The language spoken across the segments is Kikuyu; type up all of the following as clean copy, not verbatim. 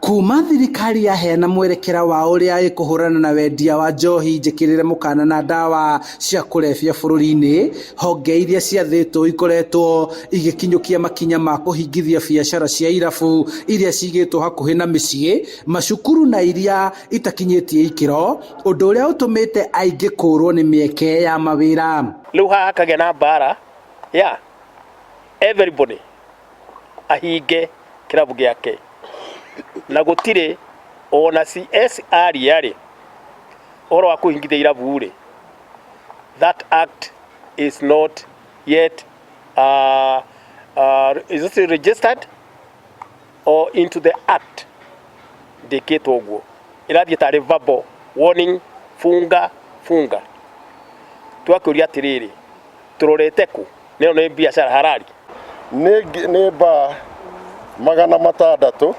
Kuma thirikari yaheana mwerekera wa ũrĩa ĩkũhũrana na wendia wa njohi njĩkĩrĩre mũkana na ndawa cia kũrebia bũrũri-inĩ, honge iria ciathĩtwo ikoretwo igĩkinyũkia makinya ma kũhingithia biacara cia irabu iria cigĩtwo hakuhĩ na mĩciĩ, macukuru na iria itakinyĩtie ikĩro, ũndũ ũrĩa ũtũmĩte aingĩ kũrwo nĩ mĩeke ya mawĩra. Rĩu haha hakagĩa na mbara ya everybody ahinge kĩrabu gĩake, na gũtirĩ ona CS aria rĩ ũhoro wa kũhingithia irabu rĩ, that act is not yet is it registered or into the act, ndĩkĩtwo ũguo, ĩrathiĩ tarĩ verbal warning, funga funga. Twakĩũria atĩrĩrĩ, tũrorete kũ? Nĩyo nĩ biacara harari. Nĩ mbaa 618.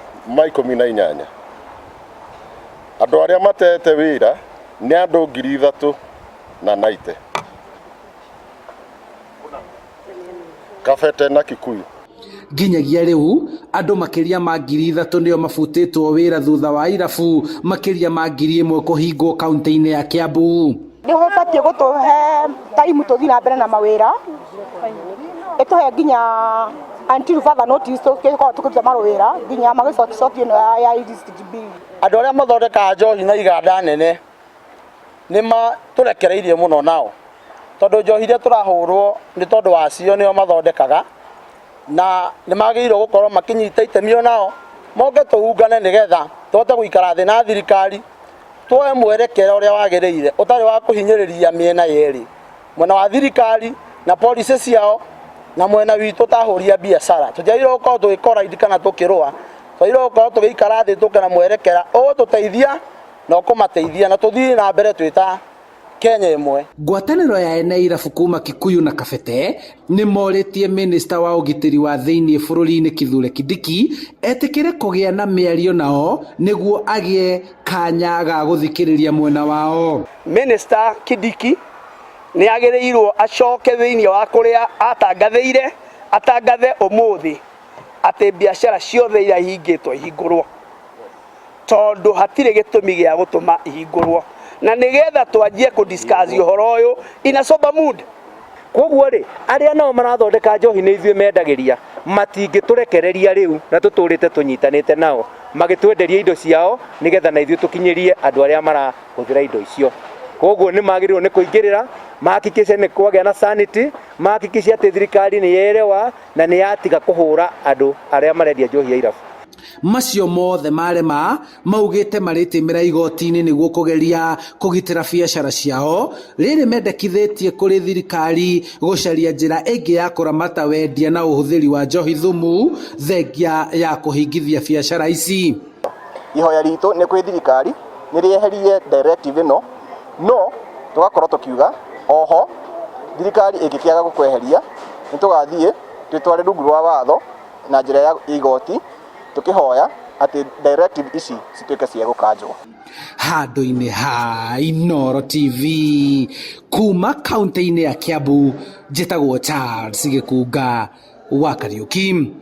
Andũ arĩa matete wĩra nĩ andũ 3,090, Kabete na Kikuyu. Nginyagia rĩu andũ makĩria ma 3,000 nĩo mabutĩtwo wĩra thutha wa irabu makĩria ma 1,000 kũhingwo kaunti-inĩ ya Kiambu. Nĩ ũbatiĩ gũtũhe time tũthiĩ na mbere na mawĩra, ĩtũhe nginya until further notice, tũgĩkorwo tũkĩruta mawĩra nginya magĩcoti ĩno ya illicit bill. Andũ arĩa mathondekaga njohi na iganda nene nĩ matũrekereirie mũno nao, tondũ njohi iria tũrahũrwo nĩ tondũ wacio nĩo mathondekaga, na nĩ magĩrĩirwo gũkorwo makĩnyita itemi onao, moke tũungane nĩgetha tũhote gũikara thĩ na thirikari, tuoe mwerekera ũrĩa wagĩrĩire ũtarĩ wa kũhinyĩrĩria mĩena yerĩ, mwena wa thirikari na policy ciao na mwena witũ ta ahũri a biacara. Tũtiagĩrĩirwo gũkorwo tũgĩkora kana tũkĩrũa, twagĩrĩirwo gũkorwo tũgĩikara thĩ tũke na mwerekera ũgũtũteithia na ũkũmateithia na tũthiĩ na mbere twĩ ta Kenya ĩmwe. Ngwatanĩro ya ene irabu kuma Kikuyu na Kabete nĩ morĩtie minista wa ũgitĩri wa thĩinĩ bũrũri-inĩ Kithure Kindiki etĩkĩre kũgĩa na mĩario nao nĩguo agĩe kanya ga gũthikĩrĩria mwena wao. Minister Kindiki nĩ agĩrĩirwo acoke thĩinĩ wa kũrĩa atangathĩire, atangathe ũmũthĩ atĩ biacara ciothe iria ihingĩtwo ihingũrwo, tondũ hatirĩ gĩtũmi gĩa gũtũma ihingũrwo, na nĩgetha twanjie kũ discuss ũhoro ũyũ in a sober mood. Koguo rĩ, arĩa nao marathondeka njohi nĩ ithuĩ mendagĩria, matingĩtũrekereria rĩu na tũtũrĩte tũnyitanĩte nao magĩtwenderia indo ciao nĩgetha na ithuĩ tũkinyĩrie andũ arĩa marahũthĩra indo icio. Koguo nĩ magĩrĩirwo nĩ kũingĩrĩra, mahakikishe nĩ kwagĩa na sanity, mahakikishe atĩ thirikari nĩ yerewa na nĩ yatiga kũhũra andũ arĩa marendia njohi ya irabu. Macio mothe marema, maugĩte marĩtĩmĩra igoti-inĩ nĩguo kũgeria kũgitĩra biacara ciao. Rĩrĩ mendekithĩtie kũrĩ thirikari gũcaria njĩra ĩngĩ ya kũramata wendia na ũhũthĩri wa njohi thumu thengia ya kũhingithia biacara ici. Ihoya ritũ nĩ kwĩ thirikari nĩ rĩeherie directive ĩno, no tũgakorwo tũkiuga oho thirikari ĩngĩkĩaga gũkweheria, nĩ tũgathiĩ twĩtware rungu rwa watho na njĩra ya igoti, tũkĩhoya atĩ directive ici cituĩke cia gũkanjwo. Handũ-inĩ ha Inooro TV kuma kaunti-inĩ ya Kiambu, njĩtagwo Charles Gĩkunga wa Kariuki.